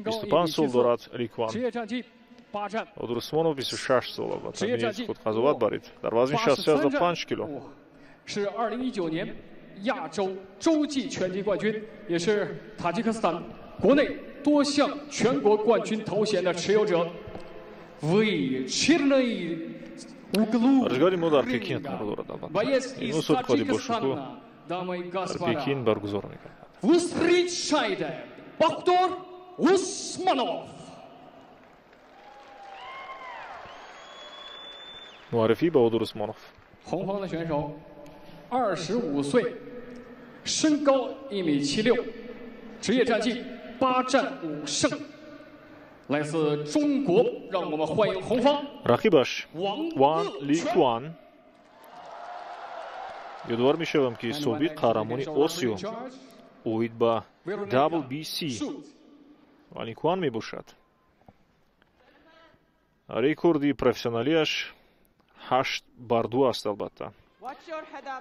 25 сол дорад Ли Куан. Баҳодур Усмонов 26 сол, албатта низ худ қазоват барид. Дар вазни 65 кило. 是2019年亚洲洲际拳击冠军，也是塔吉克斯坦国内多项全国冠军头衔的持有者。 Варзишгари мо дар Пекин қарор дорад, албатта. Ин мусобиқоти бошукӯҳ дар Пекин баргузор мекардад. Встречайте, Баҳодур Усмонов. Муаррифии Баҳодур Усмонов. 红方的选手，25岁，身高1.76米，职业战绩8战5胜，来自中国，让我们欢迎红方。 Рақибаш Ван Ли Куан. Ёдовар мешавам, ки собиқ қаҳрамони Осиё оид ба WBC Ван Ли Куан мебошад. Рекорди профессионалиаш 8-2 аст, албатта.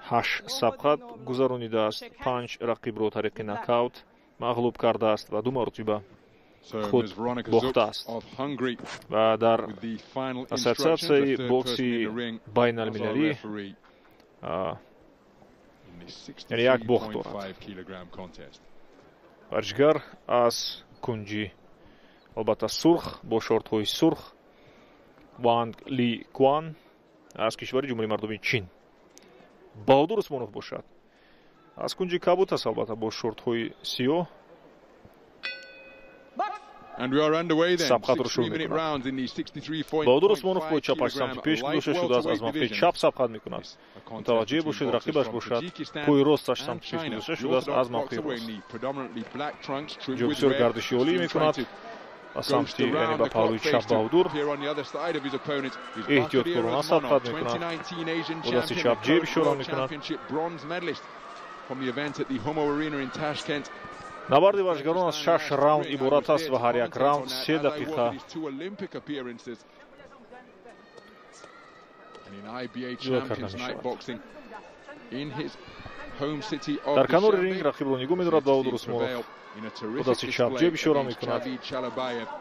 8 сабқат гузаронидааст, 5 рақибро тариқи нокаут мағлуб кардааст ва 2 маротиба худ бохтааст. Ва дар ассотсиатсияи бокси байналмилалӣ яъне як бохт дорад. Варзишгар аз кунҷи албатта сурх бо шортҳои сурх Ванг Ли Куан аз кишвари Ҷумҳурии Мардумии Чин. Баҳодур Усмонов бошад аз кунҷи кабут аст, албатта бо шортҳои сиёҳ. Сабқатро шурӯъ мекунад. Баҳодур Усмонов бо чапаш самти пеш гузошта шудааст, аз мавқеи чап сабқат мекунад. Мутаваҷҷеҳ бошед, рақибаш бошад пои росташ самти пеш гузошта шудааст, аз мавқеи рост. Ҷо бисёр гардиши олӣ мекунад ба самти, яъне ба паҳлӯи чап Баҳодур. Эҳтиёткорона сабқат мекунад. Бо дасти чап ҷеб ишора мекунад. Набарди варзишгарон аз 6 раунд иборат аст ва ҳар як раунд 3 дақиқа ҷудо карда мешавад. Дар канори ринг рақибро нигоҳ медорад Баҳодур Усмонов. Бо дасти чап ҷеб ишора мекунад.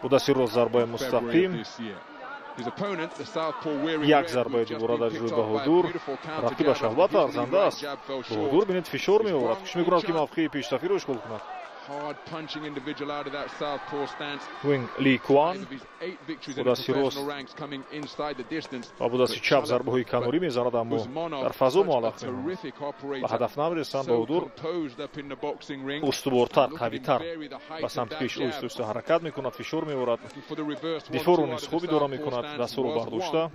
Бо дасти рост зарбаи мустақим. Як зарбаи дубора дар ҷои Баҳодур. Рақибаш албатта арзанда аст. Баҳодур бинед фишор меоварад. Кӯшиш мекунад, ки мавқеи пешсафиро ишғол кунад. Винг Ли Куан бо дасти рост ва бо дасти чап зарбаҳои канорӣ мезанад, аммо дар фазо муаллақ мемонад. Ба ҳадаф намересанд. Баҳодур устувортар, қавитар ба самти пеш оҳиста оҳиста ҳаракат мекунад, фишор меорад, дифоъро низ хуб идора мекунад, дастҳоро бардошта.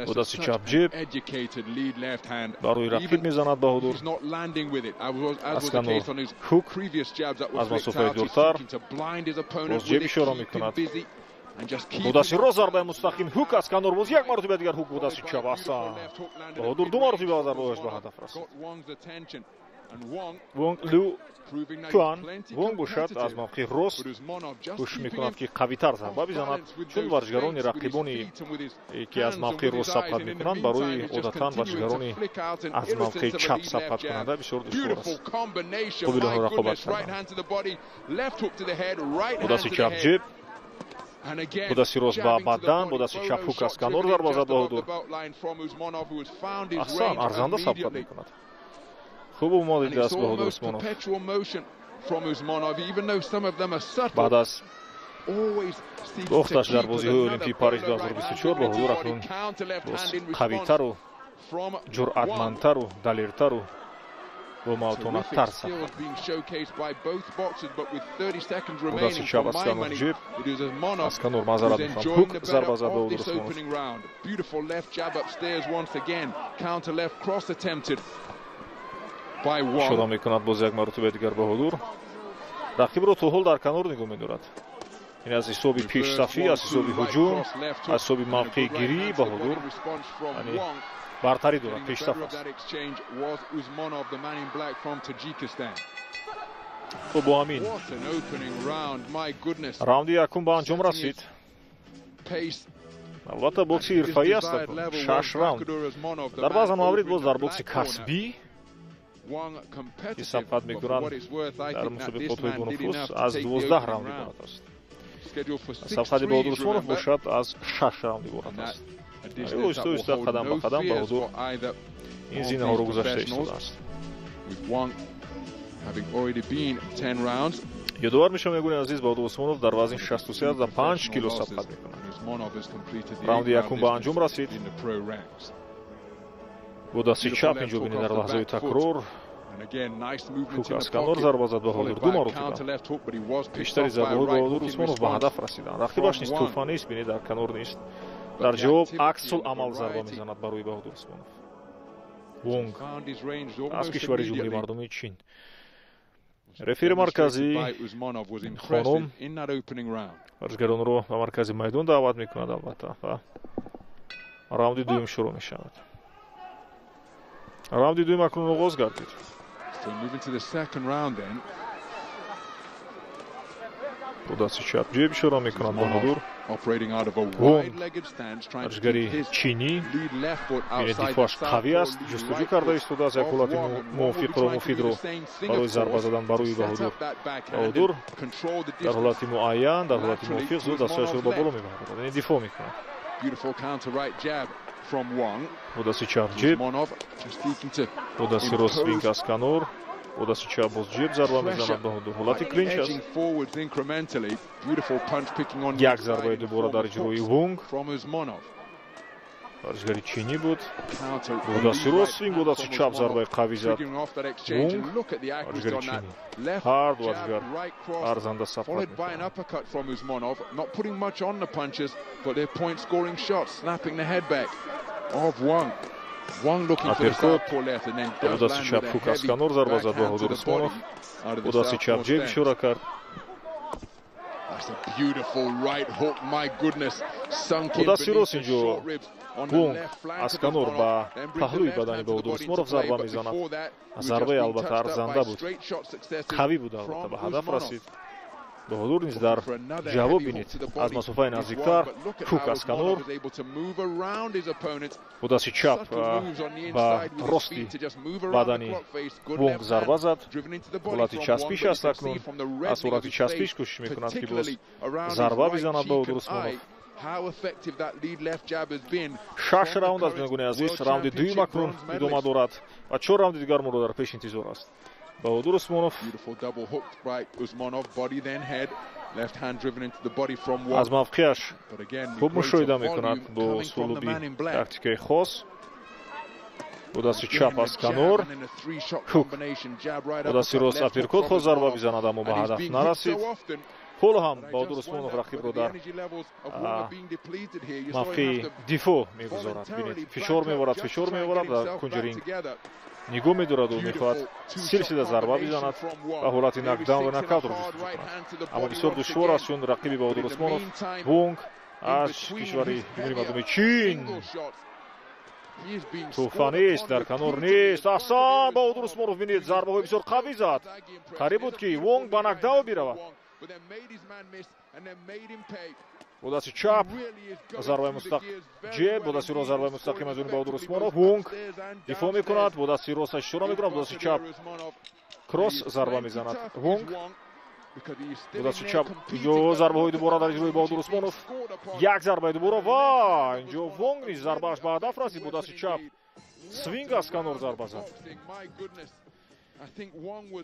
Бо дасти чап ҷеб барои рақиб мезанад Баҳодур. Аз канор ҳук аз масофаи дуртар боз ҷеб ишора мекунад. Бо дасти рост зарбаи мустақим ҳук аз канор, боз як маротиба дигар ҳук бо дасти чап. Аҳсан, Баҳодур 2 маротиба зарбаҳояш ба ҳадаф расид. Вонг Лю Куан, Вонг бошад аз мавқеи рост кӯшиш мекунад, ки қавитар зарба бизанад, чун варзишгарони рақибони ки аз мавқеи рост сабқат мекунанд, барои одатан варзишгарони аз мавқеи чап сабқат кунанда бисёр душвор аст қобили рақобат кардан. Бо дасти чап ҷеб, бо дасти рост ба бадан, бо дасти чап ҳук аз канор зарба зад Баҳодур. Аҳсан, арзанда сабқат мекунад. Хуб омадидааст Баҳодур Усмонов. Баъд аз бохташ дар бозиҳои Олимпии Париж 2024 Баҳодур акнун боз қавитару ҷуръатмандтару далертару бо мавтонаттар сабқат. Бо дасти чап аз канор ҷеб, аз канор маъзарат мехоҳам, ҳук зарба зад Баҳодур Усмонов. Ишора мекунад боз як маротиба дигар Баҳодур. Рақибро то ҳол дар канор нигоҳ медорад. Ин аз ҳисоби пешсафӣ, аз ҳисоби ҳуҷум, аз ҳисоби мавқеъгирӣ Баҳодур бартарӣ дорад, пешсаф аст. Хуб, бо ҳамин раунди якум ба анҷом расид. Албатта бокси ҳирфаӣ аст, 6 раунд. Дар баъзан маврид боз дар бокси касбӣ ки сабқат мекунанд дар мусобиқотҳои бонуфуз аз 12 раунд иборат аст. Сабқати Баҳодур Усмонов бошад аз 6 раунд иборат аст. Оҳиста оҳиста қадам ба қадам Баҳодур ин зинаҳоро гузашта истодааст. Ёдовар мешавам, ягони азиз, Баҳодур Усмонов дар вазни 63,5 кило сабқат мекунад. Раунди якум ба анҷом расид. Бо дасти чап инҷо бинед дар лаҳзаи такрор хук аз канор зарба зад Баҳодур, ду маротиба. Бештари зарбаҳои Баҳодур Усмонов ба ҳадаф расиданд. Рақибаш низ тӯҳфа нест, бинед дар канор нест. Дар ҷавоб аксул амал зарба мезанад барои Баҳодур Усмонов. Вонг аз кишвари Ҷумҳурии Мардумии Чин. Рефери марказӣ хонум варзишгаронро ба маркази майдон даъват мекунад, албатта, ва раунди дуюм шурӯъ мешавад. Раунди дуюм акнун оғоз гардид. Бо дасти чап ҷеб ишора мекунад Баҳодур. Вонг варзишгари чинӣ, бинед дифоаш қавӣ аст, ҷустуҷӯ карда истодааст як ҳолати мувофиқро, муфидро барои зарба задан ба рӯи Баҳодур. Баҳодур дар ҳолати муайян, дар ҳолати мувофиқ зуд дастҳояшро ба боло мебарад, яъне дифоъ мекунад. Бо дасти чап ҷеб, бо дасти рост свинг аз канор, бо дасти чап боз ҷеб зарба мезанад Баҳодур. Ҳолати клинч аст. Як зарбаи дубора дар иҷрои Вонг. Варзишгари чинӣ буд. Бо дасти рост свинг, бо дасти чап зарбаи қавӣ зад Вонг. Варзишгари чинӣ. Ҳар ду варзишгар арзанда сабқат мекунанд. Апперкот, бо дасти чап хук аз канор зарба зад Баҳодур Усмонов. Бо дасти чап ҷеб ишора кард. Бо дасти рост инҷо Вонг аз канор ба паҳлӯи бадани Баҳодур Усмонов зарба мезанад. Зарбаи албатта арзанда буд, қавӣ буд, албатта ба ҳадаф расид. Баҳодур низ дар ҷавоб бинед аз масофаи наздиктар хук аз канор, бо дасти чап ба рости бадани Вонг зарба зад. Ҳолати часпиш аст акнун. Аз ҳолати часпиш кӯшиш мекунад ки боз зарба бизанад Баҳодур Усмонов. 6 раунд аз бинандагони азиз, раунди дуюм акнун идома дорад ва 4 раунди дигар моро дар пеш интизор аст. Баҳодур Усмонов аз мавқеаш хуб мушоҳида мекунад бо услуби тактикаи хос. Бо дасти чап аз канор хук, бо дасти рост апперкот хост зарба бизанад, аммо ба ҳадаф нарасид. Ҳоло ҳам Баҳодур Усмонов рақибро дар мавқеи дифоъ мегузорад. Бинед, фишор меорад, фишор меорад дар кунҷи ринг нигоҳ медораду мехоҳад силсила зарба бизанад ва ҳолати нокдаун ва нокаутро ҷустуҷӯ кунад. Аммо бисёр душвор аст, чун рақиби Баҳодур Усмонов Вонг аз кишвари Ҷумҳурии Мардумии Чин тӯҳфа нест, дар канор нест. Аҳсан, Баҳодур Усмонов бинед зарбаҳои бисёр қавӣ зад. Қариб буд ки Вонг ба нокдаун биравад. Бо дасти чап зарбаи ҷеб, бо дасти рост зарбаи мустақим аз ҷониби Баҳодур Усмонов. Вонг дифоъ мекунад, бо дасти росташ ишора мекунад, бо дасти чап кросс зарба мезанад Вонг. Бо дасти чап инҷо зарбаҳои дубора дар иҷрои Баҳодур Усмонов. Як зарбаи дубора ва инҷо Вонг низ зарбааш ба ҳадаф расид. Бо дасти чап свинг аз канор зарба зад.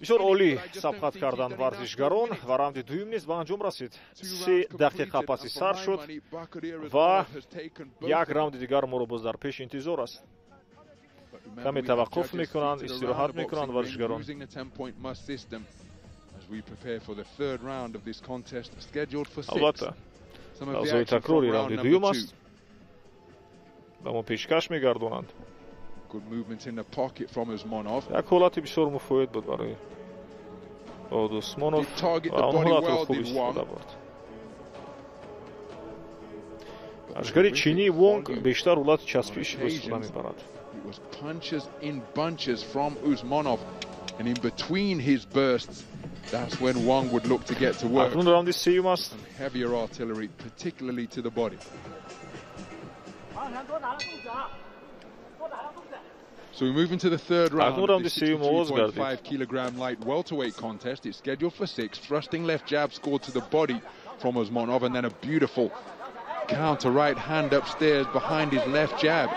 Бисёр олӣ сабқат карданд варзишгарон ва раунди дуюм низ ба анҷом расид. 3 дақиқа паси сар шуд ва як раунди дигар моро боз дар пеш интизор аст. Каме таваққуф мекунанд, истироҳат мекунанд варзишгарон. Албатта, лаҳзаи такрори раунди дуюм аст. Ба мо пешкаш мегардонанд. Як ҳолати бисёр муфоид буд барои Баҳодур Усмонов ва он ҳолатро хуб истифода бурд. Варзишгари чинӣ Вонг бештар ҳолати часпишро истифода мебарад. Акнун раунди сеюм аст. So we move into the third round Акнун of раунди this сеюм оғоз гардид. 63.5 kilogram light welterweight contest. It's scheduled for 6. Thrusting left jab scored to the body from Usmonov, and then a beautiful counter right hand upstairs behind his left jab.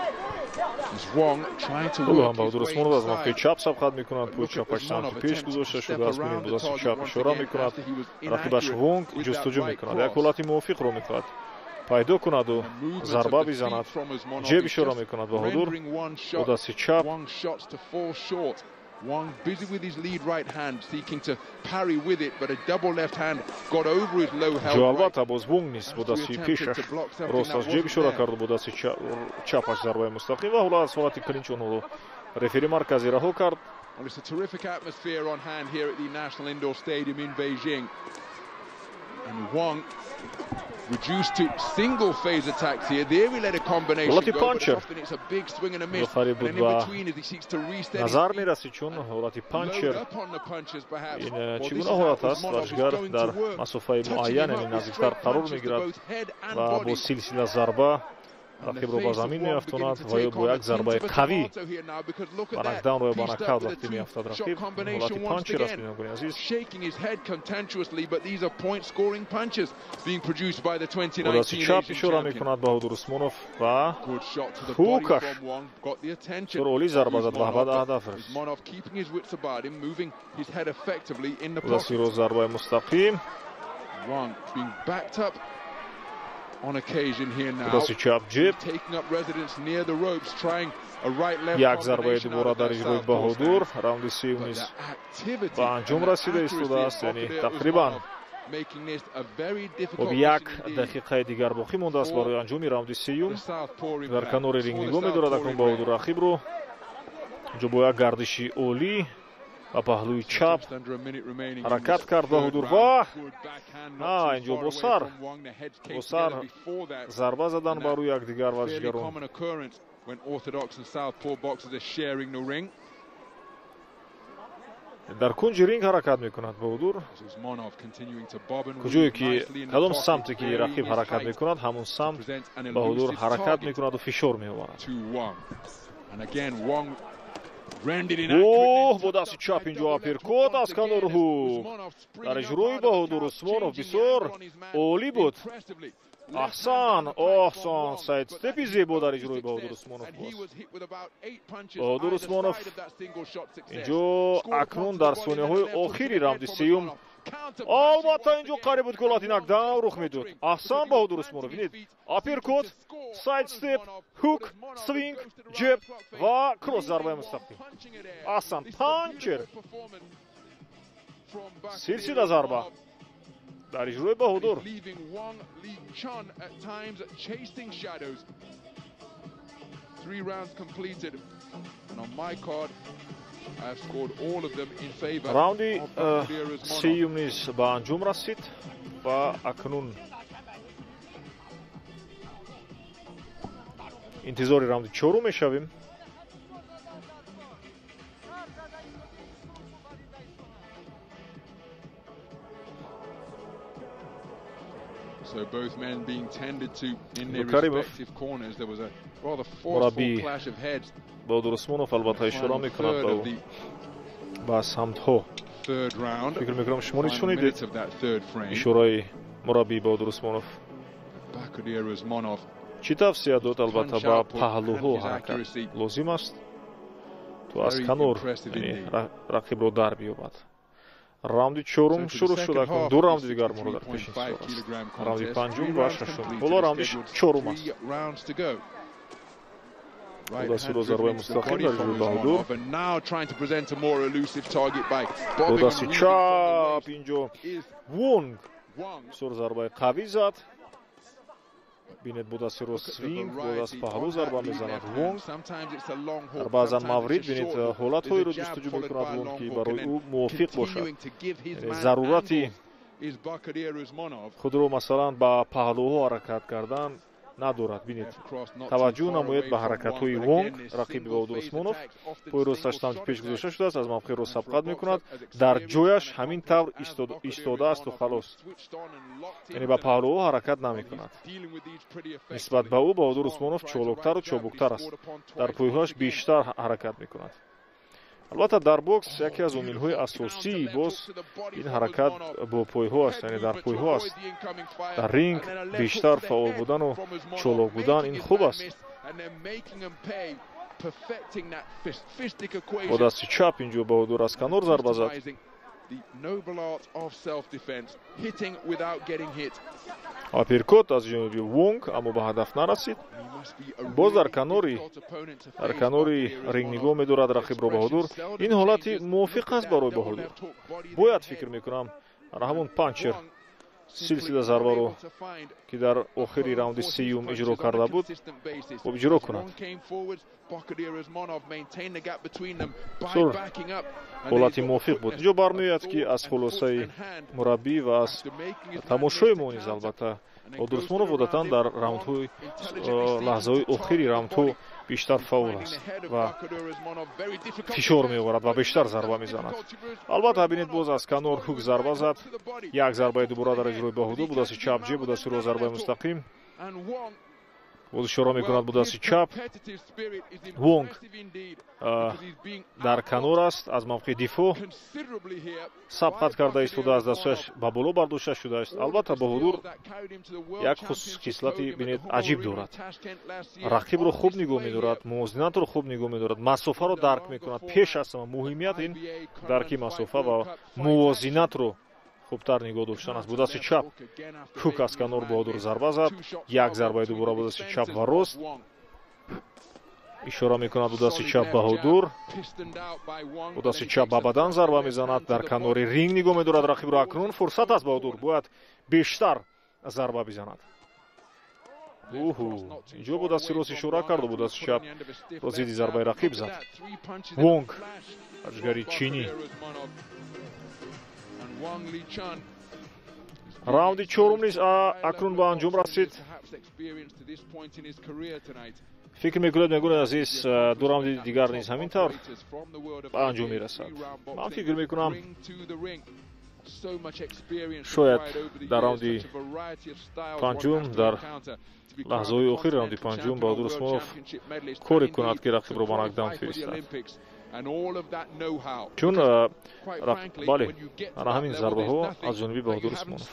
As Wong trying to ҳоло work ҳам his Баҳодур way Усмонов аз мавқеи inside. чап сабқат мекунад. But Пӯи look at чапаш самти Usmonov пеш attempt to гузошта step шудааст. Бинед, around бо the дасти target чап once ишора again мекунад. after he was Рақибаш inaccurate Вонг with that ҷустуҷӯ right мекунад, як cross. ҳолати мувофиқро мехоҳад пайдо кунаду The movement of зарба the feet бизанад. from Usmonov Ҷеб is ишора just мекунад Баҳодур rendering one бо shot, дасти чап. Wong's shots to fall short. Wong busy with his lead right hand, seeking to parry with it, but a double left hand got over his low Ҷо held right. албатта боз Вонг низ бо As he дасти attempted пешаш to block something рост that аз ҷеб wasn't ишора there. карду бо дасти чапаш зарбаи мустақим ва ҳоло аз ҳолати клинч онҳоро рефери марказӣ раҳо кард. Well, it's a terrific atmosphere on hand here at the National Indoor Stadium in Beijing. And Wong reduced to single phase attacks here. There he let a combination ҳолати go, but панчер often it's a big swing and a miss. Бухари And буд then in ба between as he seeks to reset his назар feet, мерасид, чун ҳолати load панчер up on the punches perhaps. ин Well, чӣ this гуна is how ҳолат аст? Usmonov is Варзишгар going дар to work, масофаи touching муайян, him яъне up with наздиктар straight қарор punches to мегирад both head and ва бо body. силсила зарба And the рақибро ба face of замин Wong beginning меафтонад to ва ё take бо on як the tint зарбаи of a қавӣ tomato here now, because look ба at that. нокдаун ё ба Pieced up нокаут with a вақте меафтад two-shot рақиб. combination Ҳолати once панчер аст, again. бинандагони азиз. Shaking his head contemptuously, but these are point-scoring punches being produced by the Бо дасти 2019 чап Asian ишора champion. мекунад Баҳодур Усмонов ва Good shot to the body хукаш from Wong, got the attention бисёр олӣ of зарба зад ва Usmonov, баъд but ҳадаф расид. Usmonov keeping his wits about him, moving his head effectively in the Бо дасти pocket. рост зарбаи мустақим. Wong being backed up on occasion here Бо now. дасти чап ҷеб. Taking up residence near the ropes, trying a right-left Як зарбаи combination out дубора of дар that иҷрои southpaw Баҳодур. stance. Раунди сеюм But низ the activity ба анҷом and the расида accuracy of истодааст, яъне Bakhodir тақрибан Usmonov making this a very difficult хоб як mission indeed дақиқаи дигар боқӣ мондааст for барои анҷоми раунди сеюм. the southpaw in Дар black, канори ринг for the нигоҳ медорад southpaw акнун in Баҳодур red. рақибро. Инҷо бо як гардиши олӣ ба паҳлӯи So чап just under a minute remaining in ҳаракат this кард third Баҳодур round. ва Good backhand, not на too инҷо far бо away сар from Wong. The heads бо came сар together before that. зарба задан And ба that рӯи якдигар fairly варзишгарон. common occurrence when orthodox and southpaw boxers are sharing the ring. Дар кунҷи ринг ҳаракат мекунад Баҳодур. As Usmonov continuing to bob and Куҷое weave ки nicely in the кадом pocket, самте ки varying рақиб his ҳаракат height мекунад, ҳамон to самт present an Баҳодур elusive ҳаракат target мекунаду фишор меоварад. to Wong. And again, Wong rendered Оҳ, inaccurate бо and дасти tucked up чап by инҷо double left hook апперкот once аз канор again as ҳук. Usmonov Дар springing up иҷрои out of the Баҳодур crouch, Усмонов changing the бисёр angle on his man олӣ буд. impressively. Left hand Аҳсан, down the pipe from оҳсон, Wong, but сайдстепи that hit зебо дар no иҷрои Баҳодур success, Усмонов and he боз. was hit with about 8 punches Баҳодур either Усмонов side of that single shot success. инҷо Scored upon акнун to the дар body, then сонияҳои left hook to охири the head раунди from сеюм Usmonov. Counter punching албатта once инҷо again, қариб буд ки ҳолати and Wong нокдаун just рух медод. faltering Аҳсан because he was Баҳодур Усмонов, planting his бинед, feet, seeking апперкот, to score on сайдстеп, Usmonov, but ҳук, Usmonov was свинг, ghosted around ҷеб the clock face, ва кросс зарбаи leaving Wong мустақим. punching at air. Аҳсан This is a панчер. beautiful performance from Bakhodir Силсила зарба Usmonov. дар иҷрои And Баҳодур. he's leaving Wang Liqin at times chasing shadows. 3 rounds completed, and on my card, I have scored all of them in favor Раунди of Bakhodir Usmonov. сеюм низ ба анҷом расид ва акнун интизори раунди чорум мешавем. So both men being tended to in their Karimov. respective corners. There was a rather forceful Murabbi. clash of heads. Баҳодур Усмонов албатта in the ишора final мекунад third ба of ӯ the ба самтҳо. third round. Фикр мекунам шумо низ Final шунидед minutes of that third frame. ишораи мураббии Баҳодур Усмонов. Bakhodir Usmonov Чӣ тавсия дод? Албатта Punch ба output паҳлӯҳо and his ҳаракат accuracy. лозим аст то аз Very канор impressive яъне indeed. рақибро дар биёбад. Раунди чорум So to the шурӯъ шуд, second акнун half ду of раунди this дигар моро дар пеш 63.5 интизор аст. kilogram Раунди contest. панҷум Three ва rounds шашум. completed, Ҳоло раунди scheduled чорум аст. 3 rounds to go. Right Бо дасти hand рост driven зарбаи into the мустақим body дар from иҷрои Баҳодур. Usmonov, and now trying to present a more elusive target by Бо bobbing дасти and weaving from the чап waist инҷо is Вонг Wong. бисёр зарбаи қавӣ зад. Бинед, бо дасти рост Look at the свинг, бо даст variety паҳлӯ on зарба that lead мезанад left hand. Вонг. Sometimes it's a long Дар hook, баъзан sometimes маврид it's a бинед short hook. There's a ҳолатҳоеро jab ҷустуҷӯ followed мекунад by a Вонг, long ки hook, барои and ӯ then мувофиқ бошад. continuing to give his Яъне man зарурати angles is Bakhodir Usmonov. худро масалан ба паҳлӯҳо ҳаракат кардан надорад. Бинед, таваҷҷӯҳ намоед ба ҳаракатҳои Вонг, рақиби Баҳодур Усмонов. Пои росташ самти пеш гузошта шудааст, аз мавқеи рост сабқат мекунад, дар ҷояш ҳамин тавр истодаасту халос, яъне ба паҳлӯҳо ҳаракат намекунад. Нисбат ба ӯ Баҳодур Усмонов чолоктару чобуктар аст, дар пойҳояш бештар ҳаракат мекунад. Албатта, дар бокс яке аз омилҳои асосии боз ин ҳаракат бо пойҳо аст, яъне дар пойҳо аст. Дар ринг бештар фаъол будану чолок будан ин хуб аст. Бо дасти чап инҷо Баҳодур аз канор зарба зад. Апперкот аз ҷониби Вонг, аммо ба ҳадаф нарасид. Боз дар канори ринг нигоҳ медорад рақибро Баҳодур. Ин ҳолати мувофиқ аст барои Баҳодур. Бояд, фикр мекунам, ҳамон панчер силсила зарбаро, ки дар охири раунди сеюм иҷро карда буд, хуб иҷро кунад. Бисёр ҳолати мувофиқ буд. Инҷо бармеояд, ки аз хулосаи мураббӣ ва аз тамошои мо низ, албатта, Баҳодур Усмонов одатан дар раундҳои лаҳзаҳои охири раундҳо бештар фаъол аст ва фишор меоварад ва бештар зарба мезанад. Албатта, бинед, боз аз канор хук зарба зад. Як зарбаи дубора дар иҷрои Баҳодур, бо дасти чап ҷеб, бо дасти рост зарбаи мустақим. Боз ишора мекунад бо дасти чап. Вонг дар канор аст, аз мавқеи дифоъ сабқат карда истодааст, дастҳояш ба боло бардошта шудааст. Албатта, Баҳодур як хислати, бинед, аҷиб дорад. Рақибро хуб нигоҳ медорад, мувозинатро хуб нигоҳ медорад, масофаро дарк мекунад. Пеш аз ҳама муҳимият ин дарки масофа ва мувозинатро хубтар нигоҳ доштан аст. Бо дасти чап хук аз канор Баҳодур зарба зад. Як зарбаи дубора бо дасти чап ва рост. Ишора мекунад бо дасти чап Баҳодур. Бо дасти чап ба бадан зарба мезанад, дар канори ринг нигоҳ медорад рақибро. Акнун фурсат аст, Баҳодур бояд бештар зарба бизанад. Уҳу, инҷо бо дасти рост ишора карду бо дасти чап зидди зарбаи рақиб зад. Вонг, варзишгари чинӣ. Раунди чорум низ акнун ба анҷом расид. Фикр мекунед, мегӯяд азиз, ду раунди дигар низ ҳамин тавр ба анҷом мерасад. Ман фикр мекунам, шояд дар раунди панҷум, дар лаҳзаҳои охири раунди панҷум Баҳодур Усмонов коре кунад, ки рақибро ба нокдаун фиристад. Чун бале, ана ҳамин зарбаҳо аз ҷониби Баҳодур Усмонов.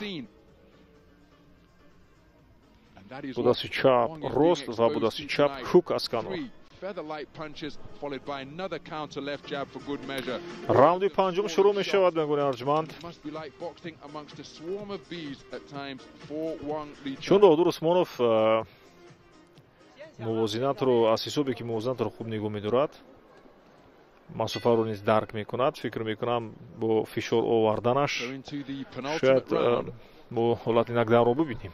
Бо дасти чап рост ва бо дасти чап хук аз канор. Раунди панҷум шурӯъ мешавад, мегӯяд арҷманд. Чун Баҳодур Усмонов мувозинатро аз ҳисобе, ки мувозинатро хуб нигоҳ медорад, масофаро низ дарк мекунад, фикр мекунам, бо фишор оварданаш шояд мо ҳолати нокдаунро бибинем.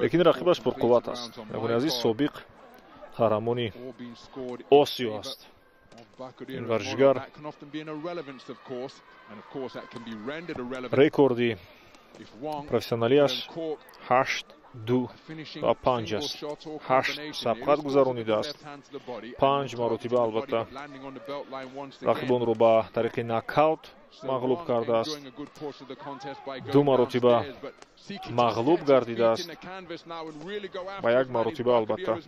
Лекин рақибаш пурқувват аст. Мегӯяд азиз, собиқ қаҳрамони Осиё аст. Ин варзишгар рекорди профессионалиаш 8, 2 ва 5 аст. 8 сабқат гузаронидааст, 5 маротиба албатта рақибонро ба тариқи нокаут мағлуб кардааст, 2 маротиба мағлуб гардидааст ва 1 маротиба албатта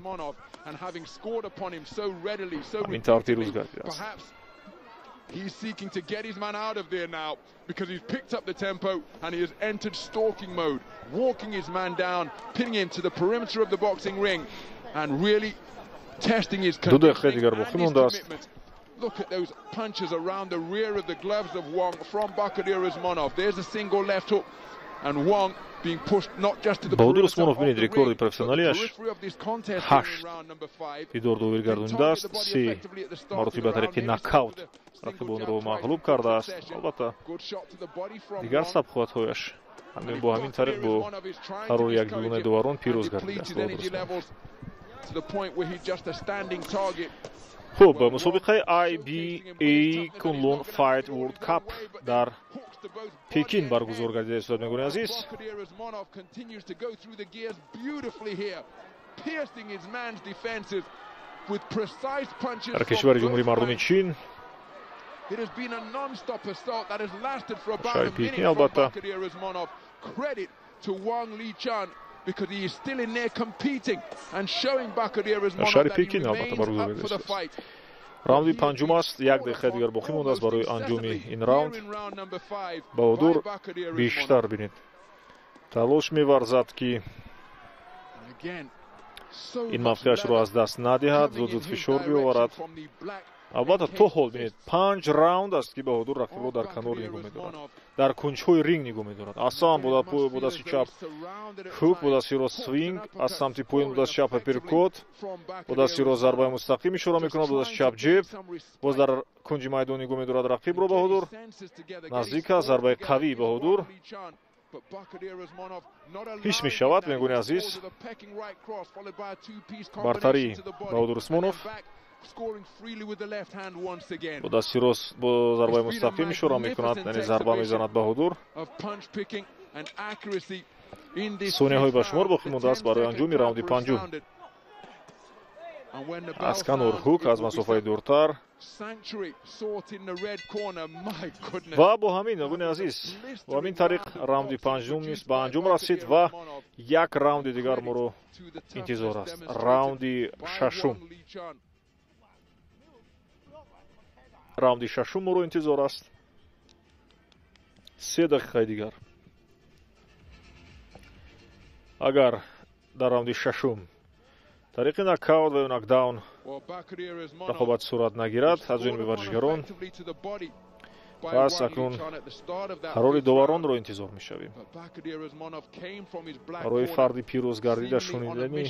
ҳамин тавр пирӯз гардидааст. He's seeking to get his man out of there now because he's picked up the tempo and he has entered stalking mode, walking his man down, pinning him to the perimeter of the boxing ring and really testing his conditioning and his commitment. Look at those punches around the rear of the gloves of Wong from Bakhodir Usmonov. There's a single left hook and Wong being pushed not just to the Баҳодур Усмонов, бинед, рекорди профессионалиаш 8 дидор довир гардонидааст, 3 маротиба тариқи нокаут рақибонро мағлуб кардааст. Албатта, дигар сабқатҳояш ҳамин бо ҳамин тариқ бо қарори якдугонаи доварон пирӯз гардидааст Баҳодур Усмонов. Хуб, мусобиқаи IBA Kunlun Fight World Cup дар Пекин баргузор гардида истод, мегӯни азиз. Дар кишвари Ҷумҳурии Мардумии Чин, шаҳри Пекин, албатта. Шаҳри Пекин албатта баргузор гардида истодааст. Раунди панҷум аст, як дақиқаи дигар боқӣ мондааст барои анҷоми ин раунд. Баҳодур бештар бинед, талош меварзад, ки ин мавқеашро аз даст надиҳад, зуд-зуд фишор биёварад. Албатта, то ҳол бинед, 5 раунд аст, ки Баҳодур рақибро дар канор нигоҳ медорад, дар кунҷҳои ринг нигоҳ медорад. Аз сам бо дасти чап хук, бо дасти рост свинг, аз самти поин бо дасти чап апперкот, бо дасти рост зарбаи мустақим ишора мекунад, бо дасти чап ҷеб, боз дар кунҷи майдон нигоҳ медорад рақибро Баҳодур. Наздик аст зарбаи қавии Баҳодур. Ҳис мешавад, мегӯни азиз, бартарии Баҳодур Усмонов. Бо дасти рост бо зарбаи мустақим ишора мекунад, яъне зарба мезанад Баҳодур. Сонияҳои ба шумор боқӣ мондааст барои анҷоми раунди панҷум. Аз канор ҳук аз масофаи дуртар. Ва бо ҳамин, мегӯни азиз, бо ҳамин тариқ раунди панҷум низ ба анҷом расид ва як раунди дигар моро интизор аст. Раунди шашум. Раунди шашум моро интизор аст. 3 дақиқаи дигар. Агар дар раунди шашум тариқи нокаут ва ё нокдаун рақобат сурат нагирад аз ҷониби варзишгарон, пас акнун қарори доваронро интизор мешавем. Барои фарди пирӯз гардида шунидани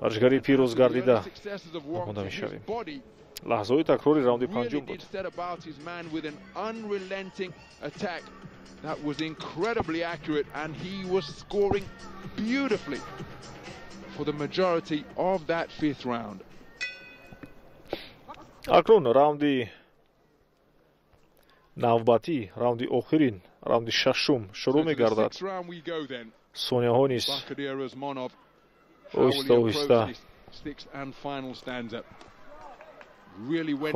варзишгари пирӯз гардида омода мешавем. Лаҳзаҳои такрори раунди панҷум буд. Акнун раунди навбатӣ, раунди охирин, раунди шашум шурӯъ мегардад. Сонияҳо низ оҳиста оҳиста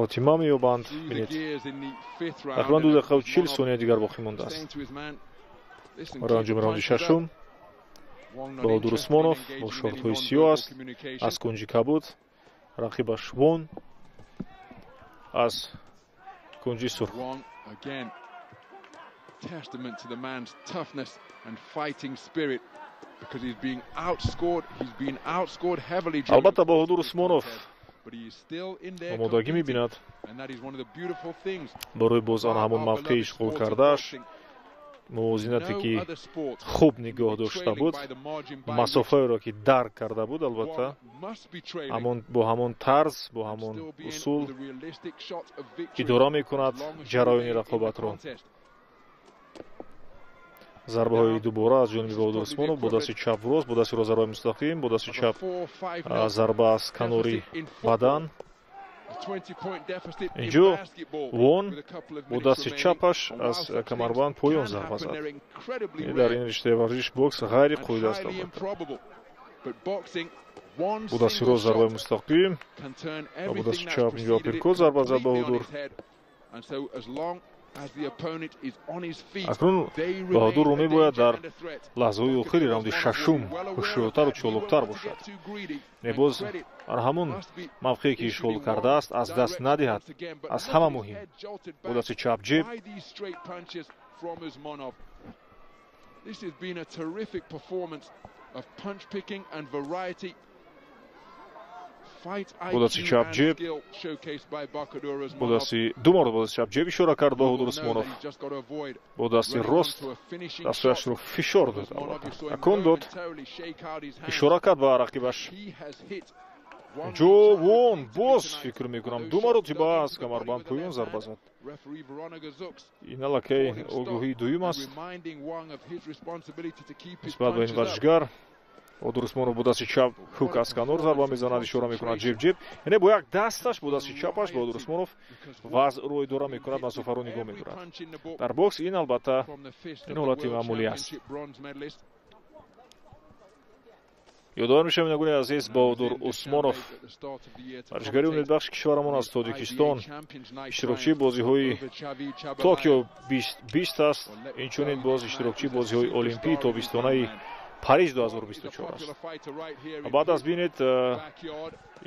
хотима меёбанд. Бинед, тақрибан 2 дақиқаву 40 сония дигар боқӣ мондааст барои анҷоми раунди шашум. Баҳодур Усмонов бо шортҳои сиёҳ аст, аз кунҷи кабуд, рақибаш Вон аз кунҷи сурх. Албатта, Баҳодур Усмонов омодагӣ мебинад барои боз ан ҳамон мавқеи ишғол кардааш, мувозинате ки хуб нигоҳ дошта буд, масофаеро ки дарк карда буд, албатта бо ҳамон тарз, бо ҳамон усул идора мекунад ҷараёни рақобатро. Зарбаҳои дубора аз ҷониби Баҳодур Усмонов бо дасти чап рост, бо дасти рост зарбаи мустақим, бо дасти чап зарба аз канори бадан. Инҷо Вон бо дасти чапаш аз камарбанд поён зарба зад. Дар ин риштаи варзиш бокс ғайри қоида аст, албатта. Бо дасти рост зарбаи мустақим ва бо дасти чап инҷо апперкот зарба зад Баҳодур. Акнун Баҳодурро мебояд дар лаҳзаҳои охири раунди шашум ҳушёртару чолоктар бошад. Не боз ар ҳамон мавқее ки ишғол кардааст аз даст надиҳад. Аз ҳама муҳим бо дасти чап ҷеб. Бо дасти чап ҷеб, бо дасти ду маротиба бо дасти чап ҷеб ишора кард Баҳодур Усмонов. Бо дасти рост дастҳояшро фишор дод, албатта такон дод, ишора кард ба рақибаш. Ҷо Вон боз фикр мекунам ду маротиба аз камарбанд поён зарба зад. Ин аллакай огоҳии дуюм аст нисбат ба ин варзишгар. Баҳодур Усмонов бо дасти чап хук аз канор зарба мезанад, ишора мекунад ҷеб ҷеб, яъне бо як дасташ, бо дасти чапаш Баҳодур Усмонов вазъро идора мекунад, масофаро нигоҳ медорад. Дар бокс ин албатта ин ҳолати маъмулӣ аст. Ёдовар мешавем, бинандагони азиз, Баҳодур Усмонов варзишгари умедбахши кишварамон аз Тоҷикистон, иштирокчии бозиҳои Токио 2020 аст, инчунин боз иштирокчии бозиҳои олимпии тобистонаи Париж 2024 аст. Баъд аз бинед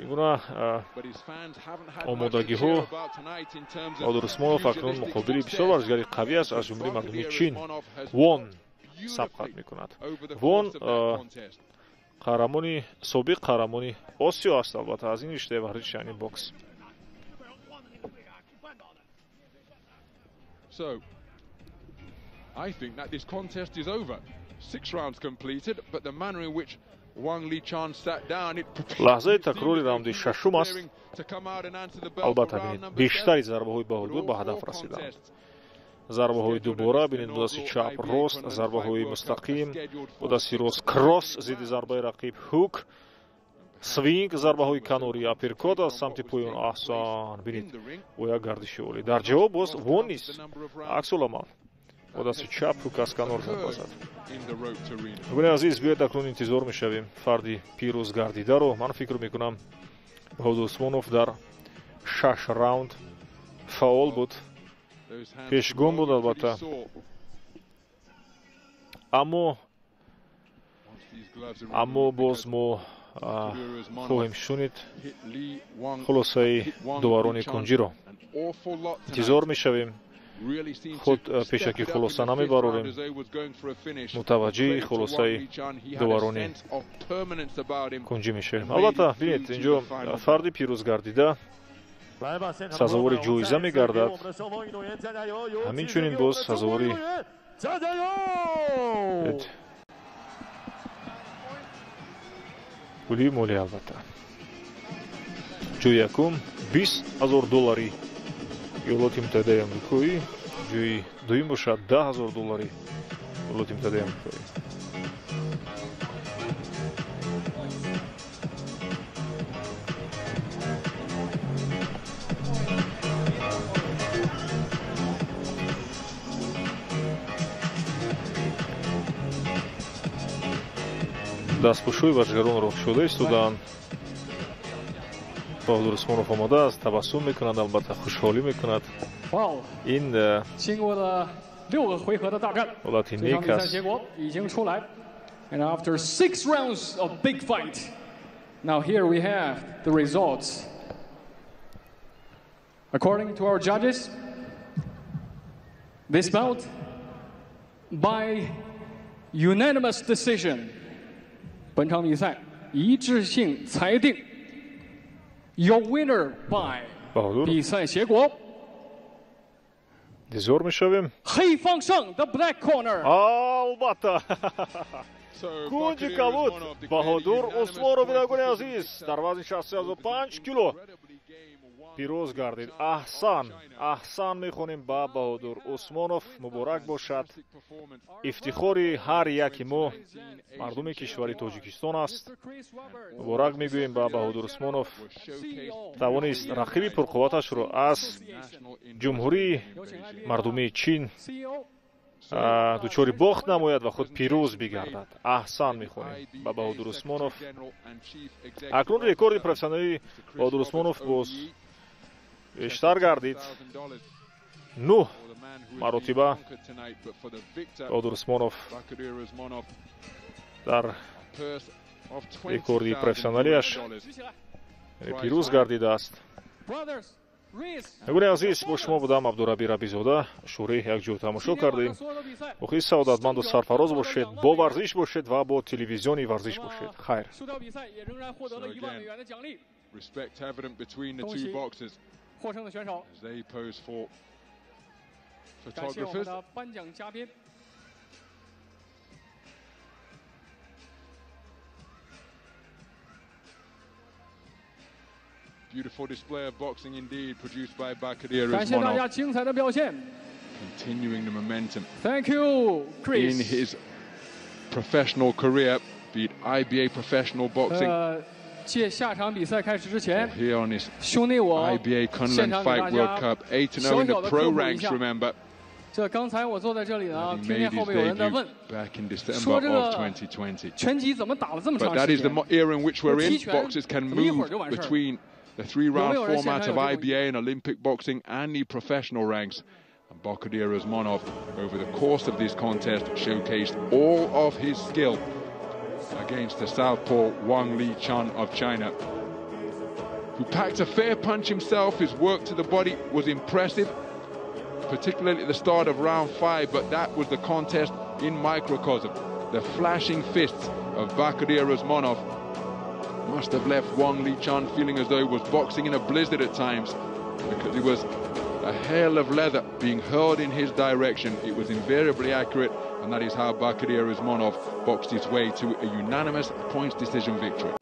ин гуна омодагиҳо, Баҳодур Усмонов акнун муқобили бисёр варзишгари қавӣ аст аз ҷумҳурии мардумии Чин Вон сабқат мекунад. Вон қаҳрамони собиқ, қаҳрамони Осиё аст, албатта аз ин риштаи варзиш, яъне бокс. So I think that this contest is over. 6 rounds completed, but the manner in which Wang Lichan sat down, it лаҳзаи такрори раунди шашум аст. Албатта бинед, бештари зарбаҳои Баҳодур ба ҳадаф расиданд. Зарбаҳои дубора бинед, бо дасти чап рост, зарбаҳои мустақим, бо дасти рост кросс зидди зарбаи рақиб, ҳук, свинг, зарбаҳои канорӣ, апперкот аз самти поён. Аҳсан, бинед, бо як гардиши олӣ. Дар ҷавоб боз Вон низ аксуламал бо дасти чап ҳук аз канор зарба зад. Бинандагони азиз, биёед акнун интизор мешавем фарди пирӯз гардидаро. Ман фикр мекунам, Баҳодур Усмонов дар 6 раунд фаъол буд, пешгом буд албатта, аммо боз мо хоҳем шунид хулосаи доварони кунҷиро. Интизор мешавем, худ пешакӣ хулоса намебарорем, мутаваҷҷеҳи хулосаи доварони кунҷӣ мешавем. Албатта бинед, инҷо фарди пирӯз гардида сазовори ҷоиза мегардад, ҳаминчунин боз сазовори пули молӣ. Албатта ҷои якум 20 000 доллари Иёлоти Муттаҳидаи Амрикоӣ, ҷои дуюм бошад 10 000 доллари Иёлоти Муттаҳидаи Амрикоӣ. Дастпӯшҳои варзишгаронро кушода истоданд. Баҳодур Усмонов омодааст, табассум мекунад, албатта хушҳолӣ мекунад. Ин ҳолати нек аст. And after 6 rounds of big fight, now here we have the results. According to our judges, this bout by unanimous decision. 本场比赛一致性裁定 ，Your winner by 比赛结果。 Интизор мешавем. 黑方胜 ，The Black Corner。 Албатта. Кунҷи кабуд Баҳодур Усмонов, бинандагони азиз, дар вазни 65 кило пирӯз гардид. Аҳсан, аҳсан мехонем ба Баҳодур Усмонов, муборак бошад. Ифтихори ҳар яки мо мардуми кишвари Тоҷикистон аст. Муборак мегӯем ба Баҳодур Усмонов, тавонист рақиби пурқувваташро аз ҷумҳурии мардумии Чин дучори бохт намояд ва худ пирӯз бигардад. Аҳсан мехонем ба Баҳодур Усмонов. Акнун рекорди профессионалии Баҳодур Усмонов боз бештар гардид. 9 маротиба Баҳодур Усмонов дар рекорди профессионалиаш пирӯз гардидааст. Бинандагони азиз, бо шумо будам Абдураби Рабизода. Шӯрӣ якҷо тамошо кардем. Охири саодатманду сарфароз бошед, бо варзиш бошед ва бо телевизиони варзиш бошед. Хайр. Beautiful display of boxing indeed produced by Bakhodir 感谢大 Usmonov. 家精彩的表现。 Continuing the momentum Thank you, Chris. in his professional career. Be it IBA professional boxing. 借下场比赛开始之前，here on this 兄弟我 IBA Kunlun Fight World Cup 8-0 in the pro ranks. Remember. 这刚才我坐在这里呢，听见后面有人在问，说这个拳击怎么打了这么长时间？ But that is the era in which we're in. Boxers can move between the three-round format of IBA and Olympic boxing and the professional ranks. And Bakhodir Usmonov, over the course of this contest, showcased all of his skill against the southpaw Wang Liqin of China, who packed a fair punch himself. His work to the body was impressive, particularly at the start of round 5, but that was the contest in microcosm. The flashing fists of Bakhodir Usmonov must have left Wang Liqin feeling as though he was boxing in a blizzard at times, because it was a hail of leather being hurled in his direction. It was invariably accurate, and that is how Bakhodir Usmonov boxed his way to a unanimous points decision victory.